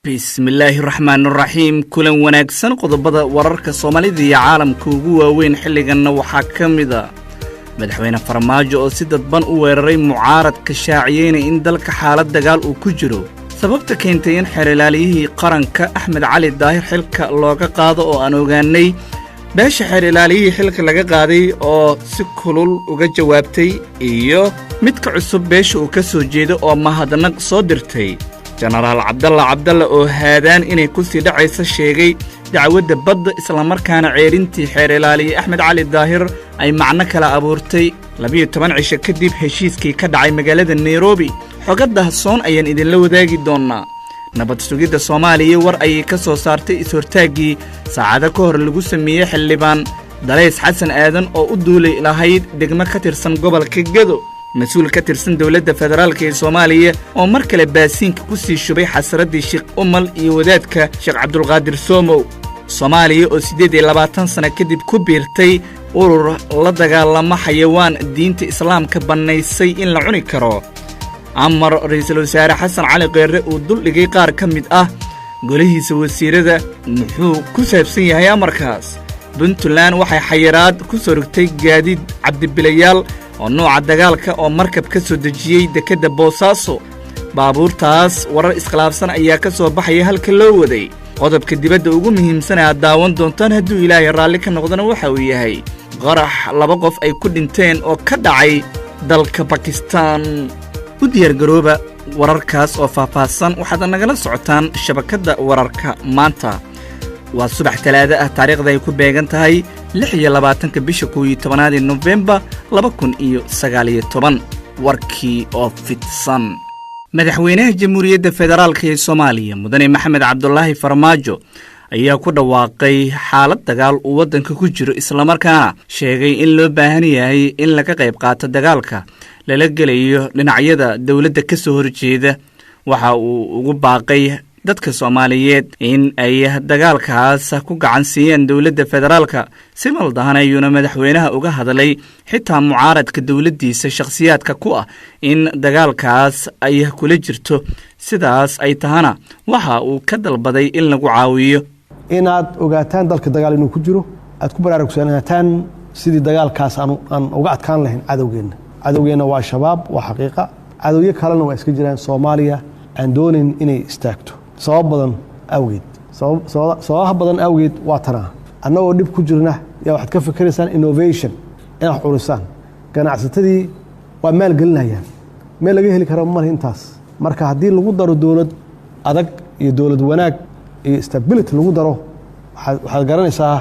Bismillaahi raxmaan raxiim. Kulan wanaagsan. Qodobada wararka Soomaalida iyo caalamka ugu waaweyn xilliganna waxaa ka mid a Madaxweyne Farmaajo oo si dadban u weeraray mucaaradka, shaaciyeyna in dalka xaalad dagaal uu ku jiro. Sababta keentay in xeer ilaaliyihii qaranka Axmed Cali Daahir xilka looga qaado oo aan ogaannay, beesha xeer ilaaliyihii xilka laga qaaday oo si kulul uga jawaabtay, iyo midka cusub beesha uu ka soo jeedo oo mahadnaq soo dirtay. Jenaraal Cabdalla Cabdalla oo haadaan inay ku sii dhacaysa sheegay dacwadda badda, islamarkaana ceerintii xeer ilaaliye Axmed Cali Daahir ay macno kala abuurtay 12 cisho kadib heshiiskii ka dhacay magaalada Nairobi. Xogo dahsoon ayaan idinla wadaagi doonnaa. Nabad sugidda Soomaaliya war ayay ka soo saartay is-hortaaggii saacado ka hor lagu sameeyey xildhibaan Dalays Xasan Aadan oo u duuli lahayd degmo ka tirsan gobolka Gedo. Mas-uul ka tirsan dowladda federaalka ee Soomaaliya oo mar kale baasiinka ku sii shubay xasraddii Sheekh Umal iyo wadaadka Sheekh Cabdulqaadir Soomow. Soomaaliya oo 28 sanno kadib ku biirtay urur la dagaalamo xayawaan diinta Islaamka bannaysay in la cuni karo. Amar Ra'iisul Wasaare Xasan Cali Kheyre uu duldhigay qaar ka mid ah golihiisa wasiirada, muxuu ku saabsan yahay amarkaas? Puntland waxay xayiraad ku soo rogtay gaadiid cabdibilayaal oo nooca dagaalka oo markab ka soo dejiyey dekedda Boosaaso. Baabuurtaas warar iskhilaafsan ayaa ka soo baxaya halka loo waday. Qodobka dibadda ugu muhiimsan ee aad daawan doontaan hadduu Ilaahay raalli ka noqdana waxa uu yahay qarax laba qof ay ku dhinteen oo ka dhacay dalka Bakistaan. U diyaargarooba wararkaas oo faahfaahsan. Waxaad nagala socotaan shabakadda Wararka Maanta. Waa subax Talaado ah, taariikhda ay ku beegan tahay 26-ka bisha 11-aad ee Nofembar 2019. Warkii oo fidsan. Madaxweynaha Jamhuuriyadda Federaalka ee Soomaaliya, Mudane Maxamed Cabdulaahi Farmaajo, ayaa ku dhawaaqay xaalad dagaal uu waddanka ku jiro, islamarkaana sheegay in loo baahan yahay in laga qayb qaato dagaalka lala gelayo dhinacyada dowladda ka soo horjeeda. Waxa uu ugu baaqay dadka Soomaaliyeed in ay dagaalkaas ku gacan siiyeen dowladda federaalka. Si maldahan ayuuna madaxweynaha uga hadlay xitaa mucaaradka dowladdiisa shakhsiyaadka ku ah in dagaalkaas ay kula jirto. Sidaas ay tahana, waxa uu ka dalbaday in lagu caawiyo. Inaad ogaataan dalka dagaal inuu ku jiro, aad ku baraarugsanataan sidii dagaalkaas aan uga adkaan lahayn cadowgeenna. Cadowgeenna waa Shabaab, waa xaqiiqa. Cadowyo kalena waa iska jiraan Soomaaliya aan doonayn inay istaagto sabab badan awgeed. Sababaha badan awgeed waa tanaa. Annagoo dhib ku jirna yaa waxaad ka fikiraysaan innovation, inaad curisaan. Ganacsatadii waa maalgelinayaan, meel laga heli kara male intaas. Marka haddii lagu daro dowlad adag iyo dowlad wanaag iyo stability lagu daro, waxaad garanaysaa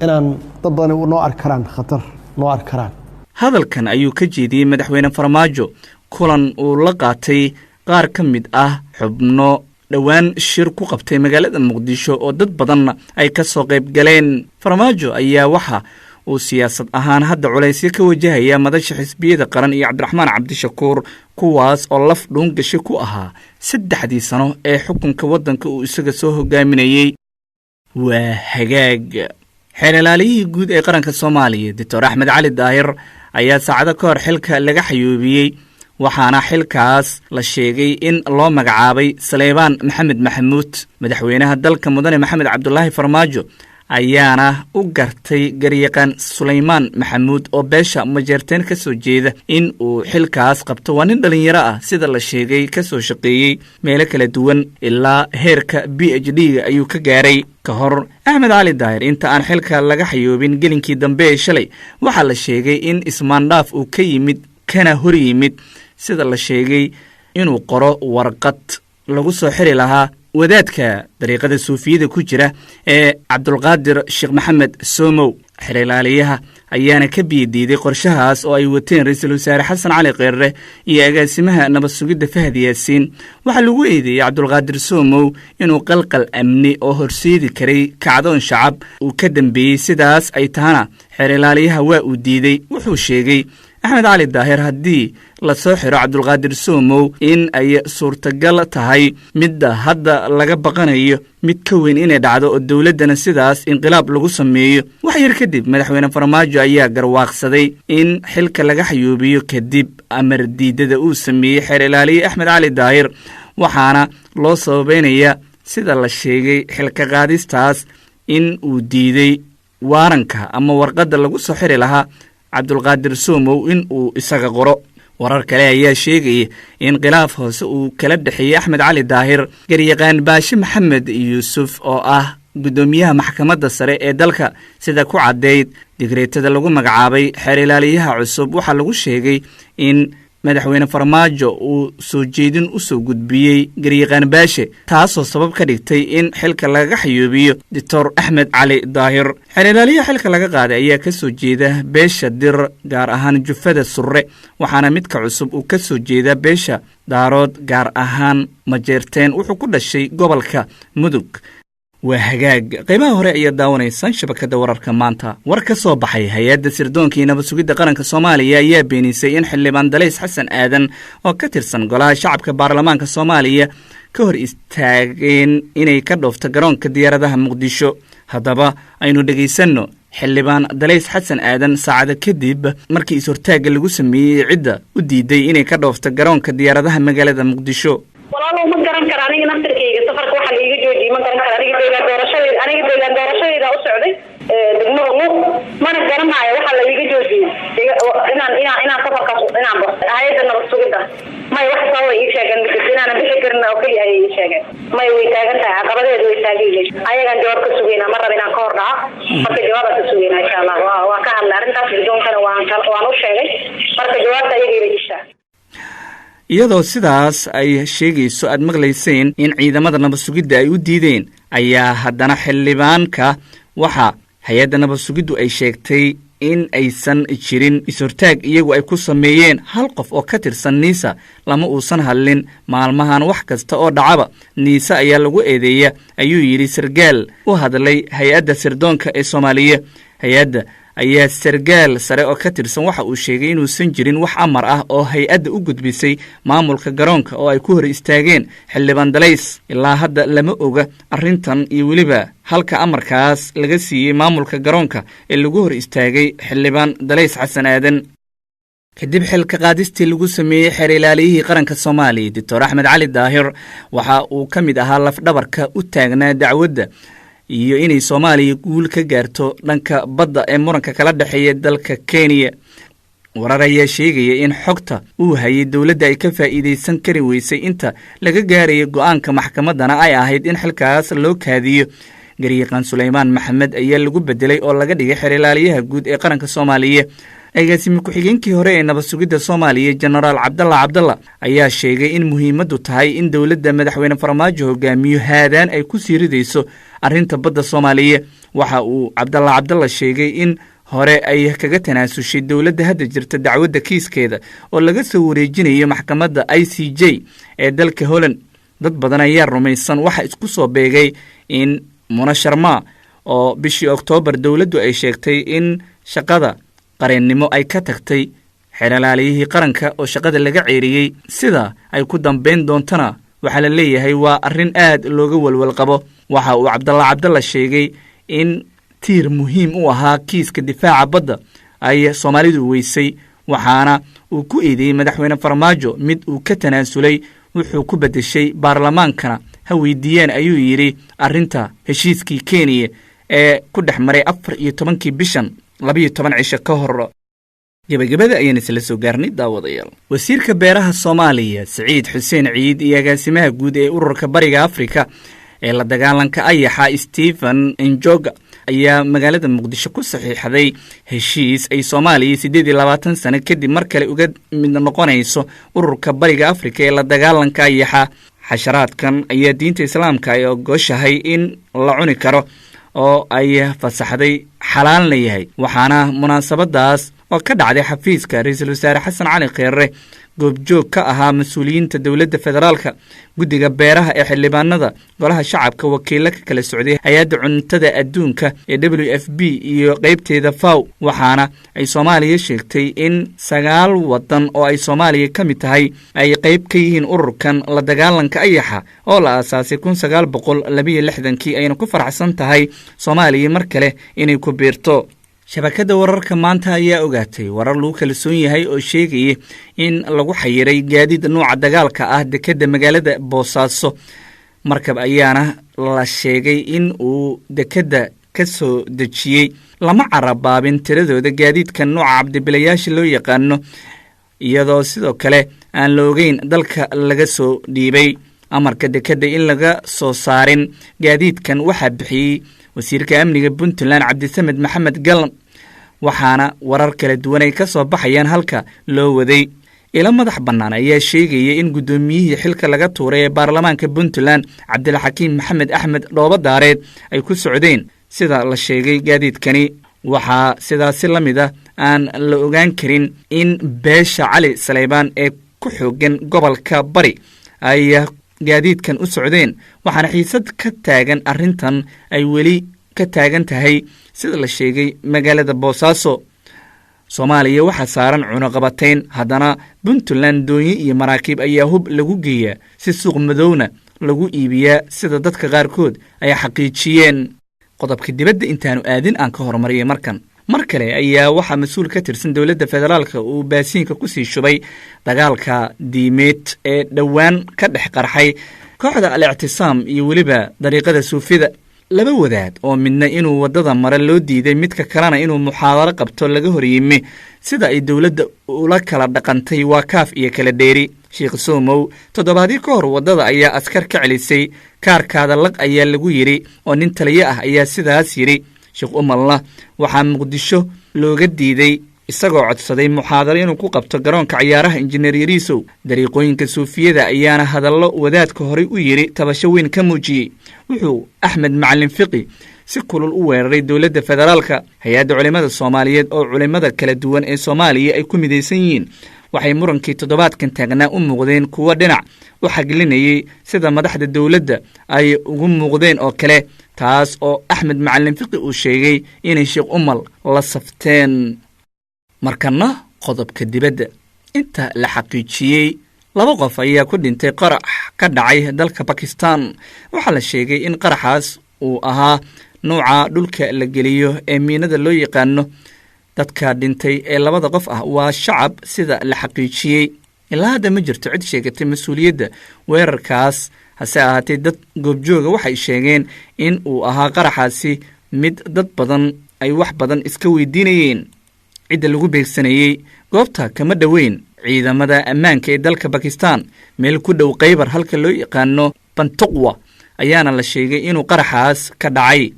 inaan dad badan noo arki karaan, khatar noo arki karaan. Hadalkan ayuu ka jeediyey Madaxweyne Farmaajo kulan uu la qaatay qaar ka mid ah xubno dhowaan shir ku qabtay magaalada Muqdisho oo dad badanna ay ka soo qayb galeen. Farmaajo ayaa waxa uu siyaasad ahaan hadda culaysyo ka wajahaya Madasha Xisbiyada Qaran iyo Cabdiraxmaan Cabdishakuur, kuwaas oo laf dhuungasho ku ahaa 3-dii sano ee xukunka waddanka uu isaga soo hogaaminayey. Waa hagaag. Xeer ilaaliyihii guud ee qaranka Soomaaliya, Doctor Axmed Cali Daahir, ayaa saacado ka hor xilka laga xayuubiyey, waxaana xilkaas la sheegay in loo magacaabay Saleybaan Maxamed Maxamuud. Madaxweynaha dalka, Mudane Maxamed Cabdulaahi Farmaajo, ayaana u gartay garyaqaan Sulaymaan Maxamuud oo beesha Majeerteen ka soo jeeda in uu xilkaas qabto. Waa nin dhallinyaro ah, sida la sheegay ka soo shaqeeyey meelo kala duwan, ilaa heerka PhD-ga ayuu ka gaaray. Ka hor Axmed Cali Daahir inta aan xilka laga xayoobin gelinkii dambe ee shalay, waxaa la sheegay in ismaandhaaf uu ka yimid kana hor yimid, sida la sheegay, inuu qoro warqad lagu soo xiri lahaa wadaadka dariiqada suufiyada ku jira ee Cabdulqaadir Sheekh Maxamed Somow. Xeer ilaaliyaha ayaana ka biyadiiday qorshahaas oo ay wateen Ra-iisul Wasaare Xasan Cali Kheyre iyo agaasimaha nabad sugidda Fahad Yaasiin. Waxaa lagu eedeeyey Cabdulqaadir Somow inuu qalqal amni oo horseedi karay kacdoon shacab uu ka dambeeyey. Sidaas ay tahana, xeer ilaaliyaha waa uu diiday. Wuxuu sheegay Axmed Cali Daahir haddii la soo xiro Cabdulqaadir Somow in ay suurtagal tahay midda hadda laga baqanayo mid ka weyn inay dhacdo oo dowladdana sidaas inqilaab lagu sameeyo. Wax yar kadib, Madaxweyne Farmaajo ayaa garwaaqsaday in xilka laga xayuubiyo kadib amar diidada uu sameeyey xeer ilaaliye Axmed Cali Daahir, waxaana loo sababeynaya Sida la sheegay, xilka qaadistaas in uu diiday waaranka ama warqadda lagu soo xiri lahaa Cabdulqaadir Somow in uu isaga qoro. Warar kale ayaa sheegaya in khilaaf hoose uu kala dhexeeyey Axmed Cali Daahir garyaqaan Baashe Maxamed Yuusuf, oo ah guddoomiyaha maxkamadda sare ee dalka. Sida ku caddeyd digreetada lagu magacaabay xeer ilaaliyaha cusub, waxaa lagu sheegay in Madaxweyne Farmaajo uu soo jeedin u soo gudbiyey garyaqaan Baashe, taasoo sabab ka dhigtay in xilka lagaga xayuubiyo Doctor Axmed Cali Daahir. Xeer ilaaliyaha xilka laga qaaday ayaa ka soo jeeda beesha Dir, gaar ahaan jufada Surre, waxaana midka cusub uu ka soo jeeda beesha Daarood, gaar ahaan Majeerteen. Wuxuu ku dhashay gobolka Mudug. Waa hagaag, qaybaha hore ayaad daawanaysaan shabakadda Wararka Maanta. War ka soo baxay hay-adda sirdoonka iyo nabad sugidda qaranka Soomaaliya ayaa beenisay in xildhibaan Dalays Xasan Aadan oo ka tirsan golaha shacabka baarlamaanka Soomaaliya ka hor istaageen inay ka dhoofto garoonka diyaaradaha Muqdisho. Haddaba aynu dhegaysanno xildhibaan Dalays Xasan Aadan saacado kadib markii is-hortaagga lagu sameeyey cidda u diiday inay ka dhoofto garoonka diyaaradaha magaalada Muqdisho. Walaalow, ma garan kara aniga naftarkayga safarka waxa la iiga joojiyey, ma garan kara. Aniga deegaan doorashadeyda u socday degmada Luuq, mana garanaayo waxa la iiga joojiyey inaan safarkaas inaan baxo. Hay-adda nabad sugidda may wax sababa ii sheegeen ma jirto, inaanan bixi karin oo keliya ayay ii sheegeen. May, way taagan tahay, caqabadeedu way taagan yihiin. Ayagaan jawaab ka sugeynaa, ma raba inaan ka hor dhaco. Marka jawaabaan ka sugeynaa, insha Allah. Waa ka hadlay arrintaas, guddoonkana waan u sheegay. Marka jawaabta ayagayba jirtaa. Iyadoo sidaas ay sheegayso, aad maqlayseen in ciidamada nabad sugidda ay u diideen, ayaa haddana xildhibaanka waxa hay-adda nabad sugiddu ay sheegtay in aysan jirin is-hortaag iyagu ay ku sameeyeen. Hal qof oo ka tirsan NISA lama uusan hadlin maalmahan. Wax kasta oo dhacaba NISA ayaa lagu eedeeya, ayuu yidhi sargaal u hadlay hay-adda sirdoonka ee Soomaaliya. Hay-adda ayaa sargaal sare oo ka tirsan waxa uu sheegay inuusan jirin wax amar ah oo hay-adda u gudbisay maamulka garoonka oo ay ku hor istaageen xildhibaan Dalays. Ilaa hadda lama oga arrintan iyo weliba halka amarkaas laga siiyey maamulka garoonka ee lagu hor istaagay xildhibaan Dalays Xasan Aadan. Kadib xilka qaadistii lagu sameeyey xeer ilaaliyihii qaranka Soomaaliya, Doctor Axmed Cali Daahir, waxa uu ka mid ahaa lafdhabarka u taagnaa dacwadda iyo inay Soomaaliya guul ka gaarto dhanka badda ee muranka kala dhexeeya dalka Kenya. Warar ayaa sheegaya in xogta uu hayay dowladda ay ka faa'iidaysan kari weysay inta laga gaarayo go'aanka maxkamaddana ay ahayd in xilkaas loo kaadiyo. Garyaqaan Sulaymaan Maxamed ayaa lagu bedelay oo laga dhigay xeer ilaaliyaha guud ee qaranka Soomaaliya. Agaasime ku-xigeenkii hore ee nabad sugidda Soomaaliya, Jenaraal Cabdalla Cabdalla, ayaa sheegay in muhiimaddu tahay in dowladda Madaxweyne Farmaajo hogaamiyo haadaan ay ku sii ridayso arrinta badda Soomaaliya. Waxa uu Cabdalla Cabdalla sheegay in hore ay kaga tanaasushay dowladda hadda jirta dacwadda kiiskeeda oo laga soo wareejinayo maxkamadda ICJ ee dalka Holland. Dad badan ayaa rumaysan waxa isku soo beegay in Muna Sharma, oo bishii Oktoobar dowladdu ay sheegtay in shaqada qareennimo ay ka tagtay, xeeralaaliyihii qaranka oo shaqada laga ceeriyey, sida ay ku dambayn doontana waxaa la leeyahay waa arrin aad looga walwal qabo. Waxa uu Cabdalla Cabdalla sheegay in tiir muhiim u ahaa kiiska difaaca badda ay Soomaalidu weysay, waxaana uu ku eedeeyey Madaxweyne Farmaajo mid uu ka tanaasulay wuxuu ku beddeshay. Baarlamaankana ha weydiiyeen, ayuu yidhi, arrinta heshiiskii Kenya ee ku dhex maray 14-kii bishan, 12 cisho ka hor. Gebagabada ayaan isla soo gaarnay, daawadayaal. Wasiirka beeraha Soomaaliya Siciid Xuseen Ciid iyo agaasimaha guud ee ururka Bariga Afrika ee la dagaalanka ayaxa, Stephen Njoga, ayaa magaalada Muqdisho ku saxiixday heshiis ay Soomaaliya 28 sano kadib mar kale uga mid noqonayso ururka Bariga Afrika ee la dagaalanka ayaxa. Xasharaadkan ayaa diinta Islaamka ay ogoshahay in la cuni karo oo ay fasaxday, xalaalna yahay, waxaana munaasabadaas oo ka dhacday xafiiska Ra-iisul Wasaare Xasan Cali Kheere goobjoog ka ahaa mas-uuliyiinta dowladda federaalka, guddiga beeraha ee xildhibaanada golaha shacabka, wakiilo ka kala socday hay-adda cuntada adduunka ee WFP iyo qeybteeda FAO. Waxaana ay Soomaaliya sheegtay in 9 waddan oo ay Soomaaliya ka mid tahay ay qayb ka yihiin ururkan la dagaalanka ayaxa oo la aasaasay 1962-kii, ayna ku faraxsan tahay Soomaaliya mar kale inay ku biirto. Shabakadda Wararka Maanta ayaa ogaatay warar lagu kalsoon yahay oo sheegaya in lagu xayiray gaadiid nuuca dagaalka ah dekedda magaalada Boosaaso. Markab ayaana la sheegay in uu dekedda ka soo dejiyey. Lama carabaabin tiradooda gaadiidka nooca cabdibilayaasha loo yaqaano, iyadoo sidoo kale aan la ogeyn dalka laga soo dhiibay. Amarka dekedda in laga soo saarin gaadiidkan waxaa bixiyey wasiirka amniga Puntland, Cabdisamed Maxamed Galan, waxaana warar kala duwan ay ka soo baxayaan halka loo waday. Ilo madax bannaan ayaa sheegaya in guddoomiyihii xilka laga tuuray ee baarlamaanka Puntland, Cabdilxakiim Maxamed Axmed Dhoobadaareed, ay ku socdeen sida la sheegay gaadiidkani. Waxaa sidaasi la mid ah aan la ogaan karin in beesha Cali Saleybaan ee ku xoogan gobolka Bari ay gaadiidkan u socdeen, waxaana xiisad ka taagan arrintan ay weli ka taagan tahay sida la sheegay magaalada Boosaaso. Soomaaliya waxaa saaran cunaqabatayn, haddana Puntland doonyo iyo maraakiib ayaa hub lagu geeyaa, si suuq madowna lagu iibiyaa, sida dadka qaarkood ay xaqiijiyeen. Qodobka dibadda intaanu aadin aan ka horumariyay markan. Mar kale ayaa waxaa mas-uul ka tirsan dowladda federaalka uu baasiinka kusii shubay dagaalka diimeed ee dhowaan ka dhex qarxay kooxda Al Ictisaam iyo weliba dariiqada Suufida. Laba wadaad oo midna inuu waddada mare loo diiday, midka kalena inuu muxaadaro qabto laga hor yimi, sida ay dowladda ula kala dhaqantay waa kaaf iyo kala dheeri. Sheekh Somow toddobaadyo ka hor waddada ayaa askar ka celisay. "Kaarkaada laq," ayaa lagu yidhi, oo nin taliyo ah ayaa sidaas yidhi. Sheekh Umalna waxaa Muqdisho looga diiday isagoo codsaday muxaadaro inuu ku qabto garoonka ciyaaraha Injineer Yariisow. Dariiqooyinka Suufiyada ayaana hadallo wadaadka horey u yidhi tabasho weyn ka muujiyey. Wuxuu Axmed Macalin Fiqi si kulul u weeraray dowladda federaalka. Hay-adda Culimmada Soomaaliyeed oo culimmada kala duwan ee Soomaaliya ay ku midaysan yihiin waxay murankii toddobaadkan taagnaa u muuqdeen kuwo dhinac u xaglinayey, sida madaxda dowladda ay ugu muuqdeen oo kale, taas oo Axmed Macalin Fiqi uu sheegay inay Sheekh Umal la safteen. Markana qodobka dibadda. Inta la xaqiijiyey laba qof ayaa ku dhintay qarax ka dhacay dalka Bakistan. Waxaa la sheegay in qaraxaas uu ahaa nuuca dhulka la geliyo ee miinada loo yaqaano. Dadka dhintay ee labada qof ah waa shacab, sida la xaqiijiyey. Ilaa hadda ma jirto cid sheegatay mas-uuliyadda weerarkaas, hase ahaatee dad goobjooga waxay sheegeen in uu ahaa qaraxaasi mid dad badan ay wax badan iska weydiinayeen cidda lagu beegsanayey. Goobta kama dhoweyn ciidamada ammaanka ee dalka Bakistan. Meel ku dhow Khaybar, halka loo yaqaano Bantuqwa, ayaana la sheegay inuu qaraxaas ka dhacay.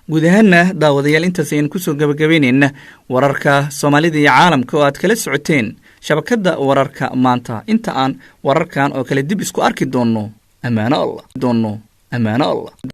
Guud ahaanna, daawadayaal, intaas ayaan kusoo gabagabaynayna wararka Soomaalida iyo caalamka oo aad kala socoteen shabakadda Wararka Maanta. Inta aan wararkan oo kale dib isku arki doonno, ammaano Allah doonno, ammaano Allah.